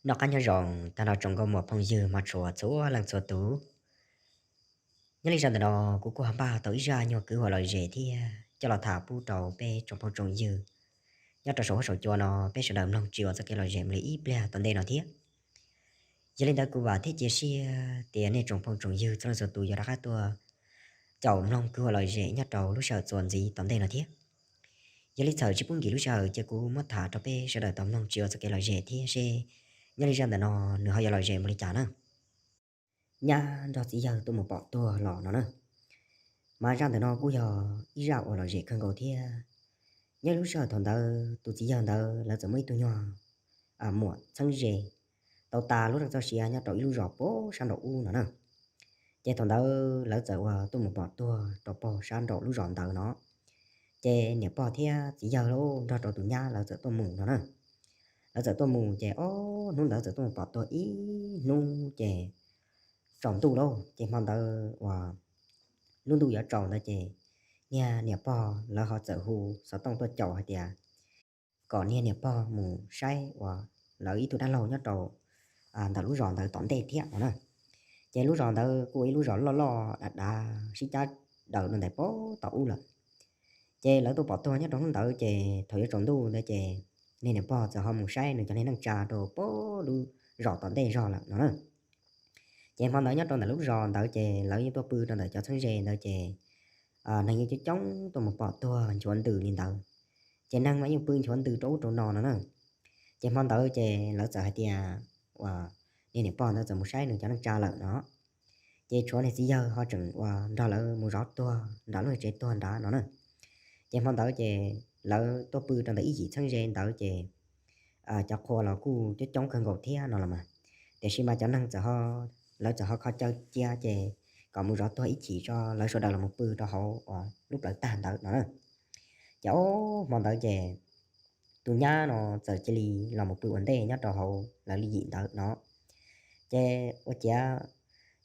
Noj qab nyob zoo tag nrho tsoom nkauj muam phooj ywg hmov tshua txhua leej txhua tus. Nyob li zaj ntawm no kuv kuj ho npaj tau ib zaj nyuag kwv huam lom zem thiab coj los tham pub rau peb tsoom phooj tsoom ywg nyob rau saum huab saum cua no peb sawv daws mloog tsis ua txoj kev lom zem mus li ib pliag tom ntej no thiab. Yog li ntawd kuv vam thiab cia siab tias nej tsoom phooj tsoom ywg txhua leej txhua tus yuav rov qab tuaj caum mloog kwv huam lom zem nyob rau lub sij hawm txuas ntxiv tom ntej no thiab. Yog li txawm tsis pub nkim lub sij hawm ces kuv muab tham rau peb sawv daws tau mloog tsis ua txoj kev lom zem thiab seb nyob li zaj ntawm no nws ho yuav lom zem mus li cas na. Nyab nrog txiv yawg tuaj mus pom tuag los no na. Mas zaj ntawm no kuj yog ib zaj uas lom zem kawg nkaus thiab. Nyob lub sij hawm thaum ntawd tus txiv yawg ntawd lawv txawm muaj ib tug nyuag muam txheeb ze tau tas lub neej txoj sia nyob rau ib lub zos pem sab nraum ub no na. Ces thaum ntawd lawv txawm uas tuaj mus pom tuag rau pem sab nraum lub zos ntawd no. Ces niam pog thiab txiv yawg nrog rau tus nyab lawv txawm tuaj mus no na. Lawv txawm tuaj mus ces ob hnub ntawd txawm tuaj mus pom tuag ib hnub ces tsaus ntuj lauj. Ces hmo ntawd uas lub ntuj yuav tsaus ntawd ces niag niam pog lawv ho txawm hu xov tooj tuaj caum hais tias kom niag niam pog mus saib uas lawv ib tug dab laug nyob rau ntawm lub zos ntawd tom ntej thiab no na. Ces lub zos ntawd kuj ua ib lub zos loj loj dav dav sib cab daws rau ntawm pem tom ub lawm. Ces lawv tuaj pom tuag nyob rau hnub ntawd ces thaum yuav tsaus ntuj ntawd ces niag niam pog txawm ho mus saib nws cov niag neej tsa rau pem lub zos tom ntej zog lawm no na. Ces hmo ntawd nyob rau ntawm lub zos ntawd ces lawv yeej tuaj pw rau ntawm cov txheeb ze ntawd ces neeg yeej coob coob tuaj mus pom tuag nchuav ntws li ntawd. Ces neeg mas yeej pw nchuav ntws rau ub rau no no na. Ces hmo ntawd ces lawv txawm hais tias uas niag niam pog ntawd txawm mus saib nws cov neej tsa lawm no. Ces tshuav niag txiv yawg ho tseem uas nrog lawv mus zov tuag nram lub tsev tuag nrad no na. Ces hmo ntawd ces lawv tuaj pw rau ntawm ib yim txheeb ze ntawd ces cov qhua los kuj coob coob kawg nkaus thiab no los mas. Tiam sis mas cov neeg txawm, lawv txawm ho kho chaw cia ces kom mus zov tuag ib chim tso lawv sawv daws los mus pw rau hauv uas lub plawv tag ntawd no na. Ces ob hmo ntawd ces tus nyab no txawm cia li los mus pw ua ntej nyob rau hauv lawv li yim ntawd no. Ces ua ciav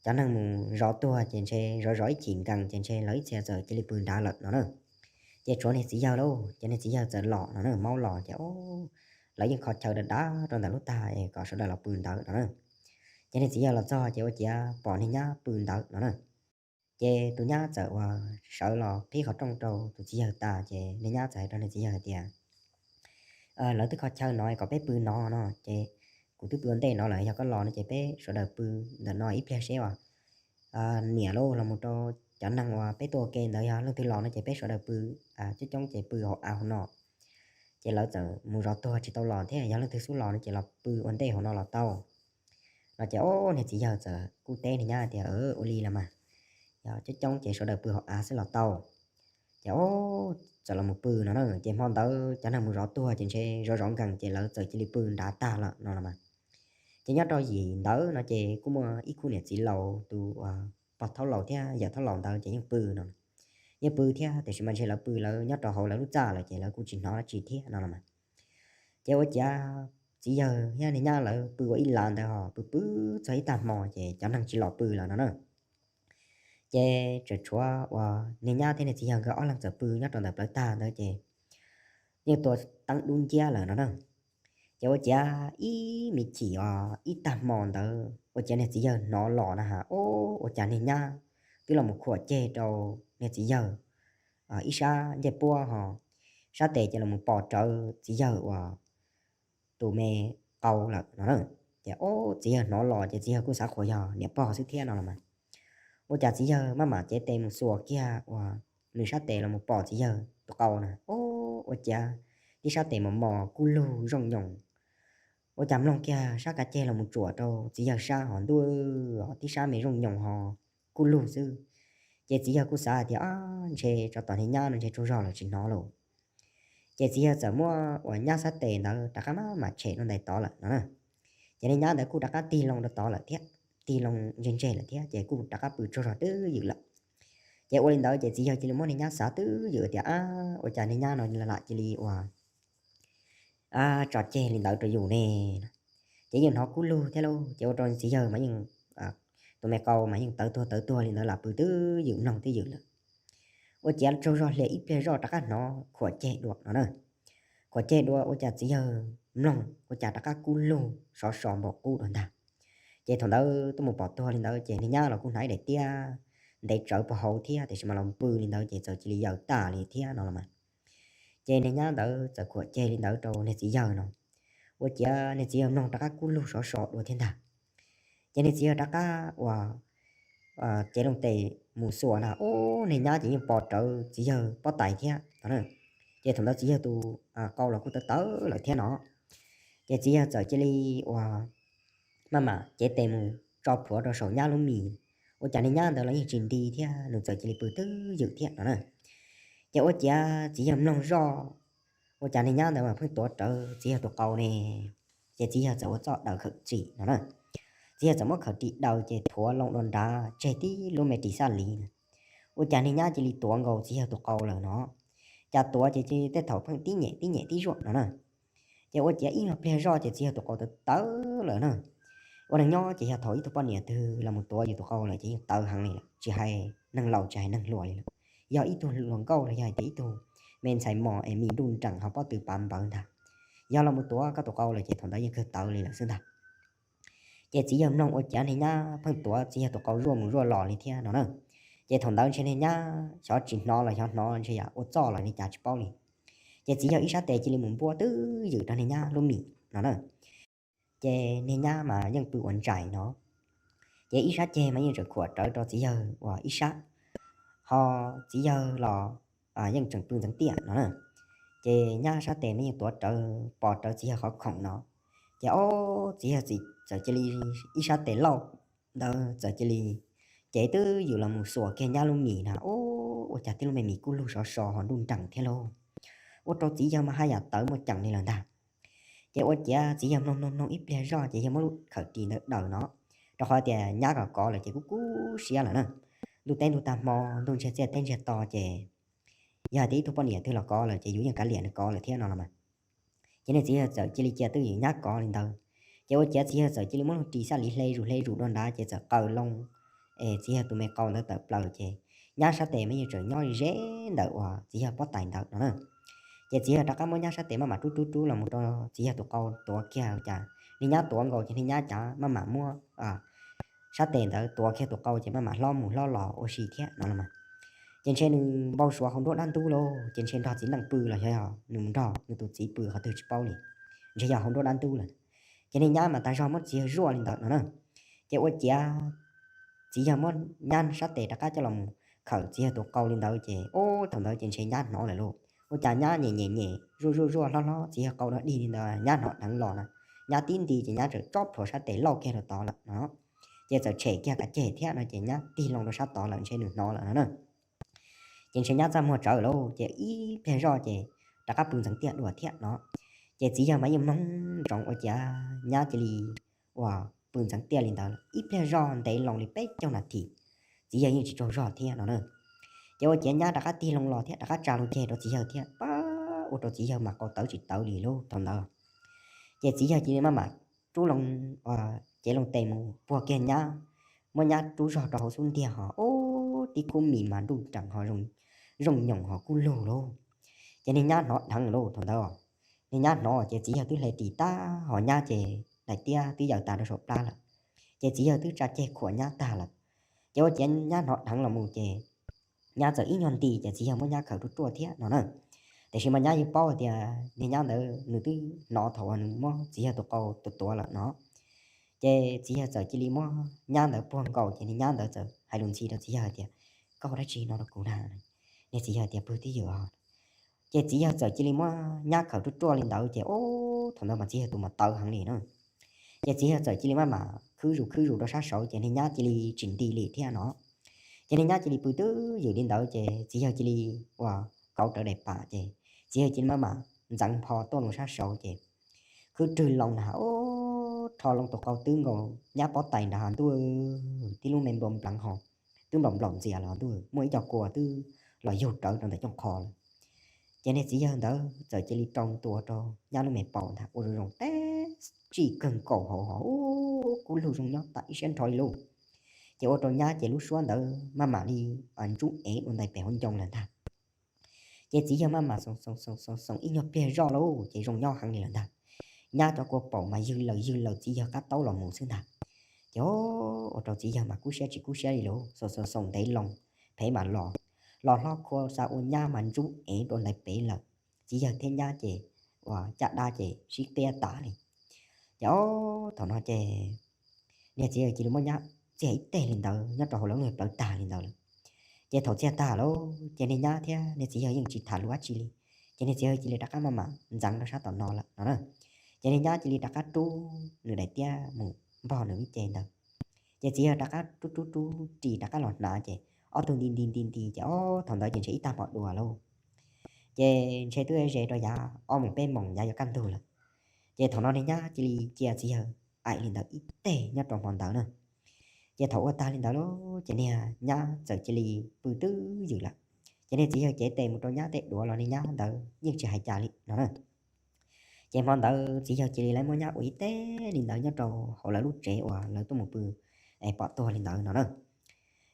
cov neeg mus zov tuag ces ntshe zov zov ib chim nkees ces ntshe lawv ib txhia txawm cia li pw nrad lawm no na. Ces tshuav niag txiv yawg lauj, ces niag txiv yawg txawm los no na, maub los ces lawv yeej kho chaw dav dav rau ntawm lub tag es kom sawv daws los pw ntawd no na. Ces niag txiv yawg los txog ces ua ciav pom niag nyab pw ntawd no na. Ces tus nyab txawm uas sawv los qhib qhov rooj rau tus txiv yawg tas ces niag nyab txawm hais rau niag txiv yawg hais tias, lawv twb kho chaw no kom peb pw no no ces kuv twb pw ua ntej no lawm, yog koj los no ces peb sawv daws pw ntawm no ib pliag seb uas niam lauj los mus rau cov neeg uas peb tuaj ua ke ntawd yog leej twg los no ces peb sawv daws pw coob coob ces pw hauv av hauv no. Ces lawv txawm mus zov tuag tsis tau los thiab, yog leej twg xub los no ces los pw ua ntej hauv no los tau no. Ces ob niag txiv yawg txawm kuj teb niag nyab tias, ua li los mas, yog coob coob ces sawv daws pw hauv av xwb los tau. Ces ob txawm los mus pw no na. Ces hmo ntawd cov neeg mus zov tuag ces ntshe zov zov nkees ces lawv txawm cia li pw nrad tag lawm no los mas. Ces nyob rau yim ntawd no ces kuj muaj ib khub niam txiv laus tus pog thaub laus thiab yawm thaub laus ntawd ces yeej pw no. Yeej pw thiab tiam sis mas ntshe lawv pw lawv nyob rau hauv lawv lub txaj lawm ces lawv kuj tsis hnov dab tsi thiab no los mas. Ces ua ciav txiv yawg thiab niag nyab lawv pw ua ib lav ntawd ho pw pw txog ib tag hmo ces cov neeg tsis los pw lawm no na. Ces tseem tshuav uas niag nyab thiab niag txiv yawg nkawd ob leeg txawm pw nyob rau ntawm plawv tag ntawd ces yeej tua teeb dub nciab lawm no na. Ces ua ciav ib me chim os ib tag hmo ntawd ua ciav niag txiv yawg hnov los na has, o, ua cas niag nyab twb los mus khuam ceg rau niag txiv yawg ib sab ncej puab ho sab tes ces los mus pos rawv txiv yawg uas tus me qau lawm no na. Ces o, txiv yawg hnov los ces txiv yawg kuj xav qhuas yog niam pog xwb thiab no los mas. Ua cas txiv yawg maj mam cev tes mus xuas kiag uas nws sab tes los mus pos txiv yawg tus qau na, o, ua ciav tib sab tes mos mos kub lug zooj nyoos. Ua cas mloog kiag sab kav ceg los mus tsuam rau txiv yawg sab ho ntuj, tib sab me zooj nyoos ho kub lug xwb. Ces txiv yawg kuj xav hais tias, ntshe tsov tom niag nyab no ntshe tsaug zog lawm tsis hnov lauj. Ces txiv yawg txawm muab uas nyab sab tes ntawd rov qab maj mam tshem rau ntais tod lawm no na. Ces niag nyab ntawd kuj rov qab tig loo rau tod lawm thiab, tig loo ntseg ntseg lawm thiab ces kuj rov qab pw tsaug zog twj ywm lawm. Ces ua li ntawd ces txiv yawg cia li muab niag nyab xav twj ywm tias, ab, ua cas niag nyab no lam cia li uas tso ceg li ntawd rau yus ne. Ces yeej hnov kub lug thiab lauj, ces ua rau txiv yawg mas yeej, tus me qau mas yeej tawv tuag tawv tuag li ntawd lam pw twj ywm mloog twj ywm lawm. Ua ciav tsaug zog hlo ib pliag zoj rov qab hnov khuam ceg dua no na. Khuam ceg dua ua cas txiv yawg mloog ua cas rov qab kub lug sov so npaum qub dua ntag. Ces thaum ntawd tuaj mus pom tuag li ntawd ces niag nyab los kuj hnav ib daim tiab ntev tsawv puag hauv thiab, tiam sis mas los pw li ntawd ces txawm cia li yaws tag li thiab no los mas. Ces niag nyab ntawd txawm khuam ceg li ntawd rau niag txiv yawg no, ua ciav niag txiv yawg mloog rov qab kub lug sov so dua thiab ntag. Ces niag txiv yawg rov qab ua cev loo tes mus xuas na, ub, niag nyab ces yeej pos rawv txiv yawg pob tais thiab no na. Ces thaum ntawd txiv yawg tus qau los kuj tawv tawv lawm thiab no. Ces txiv yawg txawm cia li ua maj mam cev tes mus tso plhuav rau saum nyab lub mis, ua cas niag nyab ntawd los yeej tsis nti thiab, nws txawm cia li pw twj ywm thiab no na. Ces ua ciav txiv yawg mloog zoj, ua cas niag nyab ntawd mas pheej tuav rawv txiv yawg tus qau ne. Ces txiv yawg txawm ua txoj daws khawm ris no na. Txiv yawg txawm muab khawm ris daws ces thuav loo dua nrad tseg tib lub me ris xaj li na. Ua cas niag nyab cia li tuav nkaus txiv yawg tus qau lawm no. Cas tuav ces cia li tej thaum pheej tib nyem tib nyem tib zuaj no na. Ces ua ciav ib nyuag pliag zoj ces txiv yawg tus qau tawv tawv lawm na. Ua neeg nyob ces yog thaum ib tug poj niam twg los mus tuav yus tus qau lawm ces yeej tawv heev li lawm, tsis hais neeg laus tsis hais neeg hluas li lawm. Yog ib tug hluas nkauj los yog hais tias ib tug me ntxhais mos es mis nruj nreem ho pob tw pav npawv ntag, yog los mus tuav koj tus qau lawm ces thaum ntawd yeej kawg tawv li lawm xwb ntag. Ces txiv yawg mloog ua ciav niag nyab pheej tuav txiv yawg tus qau zuaj mus zuaj los li thiab no na. Ces thaum ntawd ntshe niag nyab xyov tsis hnov los xyov hnov, ntshe yam ua txoj los li cas tsis paub li. Ces txiv yawg ib sab tes cia li mus npuab twj ywm rau niag nyab lub mis no na. Ces niag nyab mas yeej pw ua ntsais no, ces ib sab ceg mas yeej tseem khuam rawv rau txiv yawg uas ib sab, ho txiv yawg los yeej tseem pw ntxeev tiaj no na. Ces nyab sab tes mas yeej tuav rawv pos rawv txiv yawg qhov khoom no. Ces ob txiv yawg txawm cia li ib sab tes lauj ntawd txawm cia li cev twj ywm los mus xuas kiag nyab lub mis na, ub, ua cas tib lub me mis kub lug sov so ho nruj nreem thiab lauj. Ua rau txiv yawg mas haj yam tawv muaj ceem li lawm ntag. Ces ua ciav txiv yawg mloog mloog mloog ib pliag zoj ces yawg muab lub khawm ris ntawd daws no, rau qhov tias nyab kom kov lawm ces kuj kub siab lawm na. Ntuj teb ntuj tag hmo, ntuj ntsiag txiaj teb ntsiag to ces yog hais tias ib tug poj niam twg los kov lawm ces yus yeej kav liam nws kov lawm thiab no los mas. Ces niag txiv yawg txawm cia li cia twj ywm nyab kov li ntawd. Ces ua ciav txiv yawg txawm cia li muab lub ris xaj li hle zus hle zus dua nrad ces txawm qaws loo es txiv yawg tus me qau ntawd tawm plaws ces nyab sab tes mas yeej tseem nyob ze ntawm uas txiv yawg pob tais ntawd no na. Ces txiv yawg rov qab muab nyab sab tes maj mam rub rub rub los mus rau txiv yawg tus qau tuav kiag, cas niag nyab tuav nkaus ces niag nyab cav maj mam muab sab tes ntawd tuav kiag tus qau ces maj mam hlob mus hlob los ua si thiab no los mas. Ces ntshe nws npau suav hauv nruab dab ntub lauj, ces ntshe nrog txiv neej pw los xyov yog nws mus nrog nws tus txiv pw qhov twg tsis paub li, ntshe yog hauv nruab dab ntub lawm. Ces niag nyab mas tas zog muab txiv yawg zuaj li ntawd no na. Ces ua ciav txiv yawg muab nyab sab tes rov qab coj los mus khawm txiv yawg tus qau li ntawd ces ub, thaum ntawd ces ntshe nyab hnov lawm lauj. Ua cas nyab nyem nyem nyem zuaj zuaj zuaj hlob hlob txiv yawg qau dog dig li ntawd nyab hnov dheev los na. Nyab tib nti ces nyab txawm tsob plhuav sab tes lauj kiag rau tod lawm no. Ces txawm tshem kiag kav ceg thiab no ces nyab tig loo rau sab tod lawm ntshe nws hnov lawm no na. Ces ntshe nyab txaj muag tsawv lauj, ces ib pliag zoj ces rov qab pw ntxeev tiaj dua thiab no. Ces txiv yawg mas yeej mloog ntsoov ua ciav nyab cia li uas pw ntxeev tiaj li ntawd ib pliag zoj ntev loo li peb caug nas this, txiv yawg yeej tsis tsaug zog thiab no na. Ces ua ciav nyab rov qab tig loo los thiab rov qab tsa loo ceg rau txiv yawg thiab pab ua rau txiv yawg mas qau tawv tsis tawv li lauj thaum ntawd. Ces txiv yawg cia li maj mam rub loo, cev loo tes mus puag kiag nyab, muab nyab rub zog rau hauv xub ntiag ho ub, tib khub mis mas nruj nreem ho zoo nyoos ho kub lug lauj. Ces niag nyab hnov dheev lauj thaum ntawd. Niag nyab hnov ces txiv yawg twb hle ris tag ho nyab ces daim tiab twb yaws tas rau saum plab lawm. Ces txiv yawg twb tsa ceg khuam nyab tag lawm. Ces ua ciav nyab hnov dheev los mus ces nyab txawm ib nyuag nti ces txiv yawg muab nyab khawm ruaj ruaj thiab no na. Tiam sis mas nyab yeej paub tias niag nyab ntawd nws twb hnov thaum uas nws muab txiv yawg tus qau tuav tuav lawm no. Ces txiv yawg txawm cia li muab nyab ntawd puag nkaus ces niag nyab ntawd txawm hais lus ntxhi rau txiv yawg tias, koj ua dab tsi no rau kuv na? Niag txiv yawg tias, pw twj ywm os. Ces txiv yawg txawm cia li muab nyab khawm ruaj ruaj li ntawd ces ub, thaum ntawd mas txiv yawg tus mas tawv heev li na. Ces txiv yawg txawm cia li maj mam khwb zus khwb zus rau sab saud ces niag nyab cia li tsis nti li thiab no. Ces niag nyab cia li pw twj ywm li ntawd ces txiv yawg cia li uas kauv rawv daim pam ces txiv yawg cia li maj mam ntxeev npho tuaj loo sab saud ces khwb rwg loo na, ub, rho loo tus qau twb nkaus nyab pob tais nrad ntuj, tib lub me npau npleev ho twb nplaum nplaum ntxias los ntuj, muaj ib co kua twb los yug rawv rau ntawm cooj qho lawm. Ces niag txiv yawg ntawd txawm cia li rau ntua rau nyab lub me paum ntag ua zoo zoo teb tsij kawg nkaus hauv ho ub, kub lug zoo nyob tas ib siab nrho li lauj. Ces ua rau nyab ces lub suab ntawd maj mam li ntsub ev dua ntais pem hauv ncoo lawm ntag. Ces txiv yawg maj mam xoom xoom xoom xoom ib nyuag pliag zoj lauj ces zoo nyob heev li lawm ntag. nyab cov kua paum mas ywg laws ywg laws txiv yawg qab taub los mus xwb ntag. Ces ua rau txiv yawg mas kub siab tsis kub siab li lauj, xaus xaus xaus ntev loo, phem mas los, los hlob khua xa ua nyab mas ntsub ev rau ntawd pem lawm. Txiv yawg thiab nyab ces ua caj dab ces sib qiab tas li. Ces ob thaum no ces niag txiv yawg cia li muab nyab txiag ib teg li ntawd nyob rau hauv lawv lub plawv tag li ntawd lawm. Ces thaum txiag tag lauj ces niag nyab thiab niag txiv yawg yeej tsis tham lus dab tsi li. Ces niag txiv yawg cia li rov qab maj mam ntxeev rau sab tom no lawm no na. Ces niag nyab cia li rov qab rub nws daim tiab mus npog nws lub cev ntawd. Ces txiv yawg rov qab rub rub rub ris rov qab los hnav ces ob tug nti nti nti nti ces ob thaum ntawd ces ntshe ib tag hmo dua lauj. Ces ntshe twb ze rau yav ob moos peb moos yav yuav kaj ntug lawm. Ces thaum no niag nyab cia li cia txiv yawg aim li ntawd ib teg nyob rau hmo ntawd na. Ces thaum ua tag li ntawd lauj ces niag nyab txawm cia li pw twj ywm lawm. Ces niag txiv yawg cev tes mus rau nyab tej duav los niag nyab ntawd yeej tsis hais cas li no na. Ces hmo ntawd txiv yawg cia li lawv muab nyab ua ib teg li ntawd nyob rau hauv lawv lub tsev uas lawv tuaj mus pw es pom tuag li ntawd no na.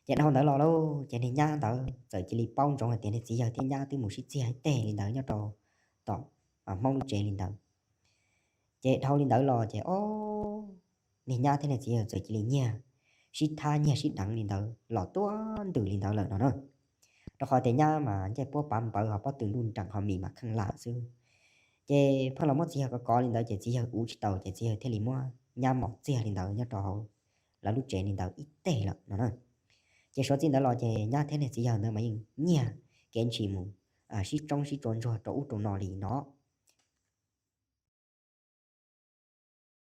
Ces dhau ntawd los lauj ces niag nyab ntawd txawm cia li paub ntsoov hais tias niag txiv yawg thiab nyab twb mus sib txiag ib teg li ntawd nyob rau tom Hmoob lub tsev li ntawd. Ces dhau li ntawd los ces ob niag nyab thiab niag txiv yawg txawm cia li nyiag sib thab nyiag sib deev li ntawd los tuaj ntws li ntawd lawm no na. Rau qhov tias nyab mas ncej puab pav npawv ho pob tw nruj nreem ho mis mas kheej lam xwb. Ces pheej los muab txiv yawg kov kov li ntawd ces txiv yawg uv tsis tau ces txiv yawg thiaj li muab nyab mom txiag li ntawd nyob rau hauv lawv lub tsev li ntawd ib teg lawm no na. Ces suav txij ntawd los ces nyab thiab niag txiv yawg ntawd mas yeej nyiag kev ntshis mus sib tsoob sib tsuas ntsuag rau ub rau no li no.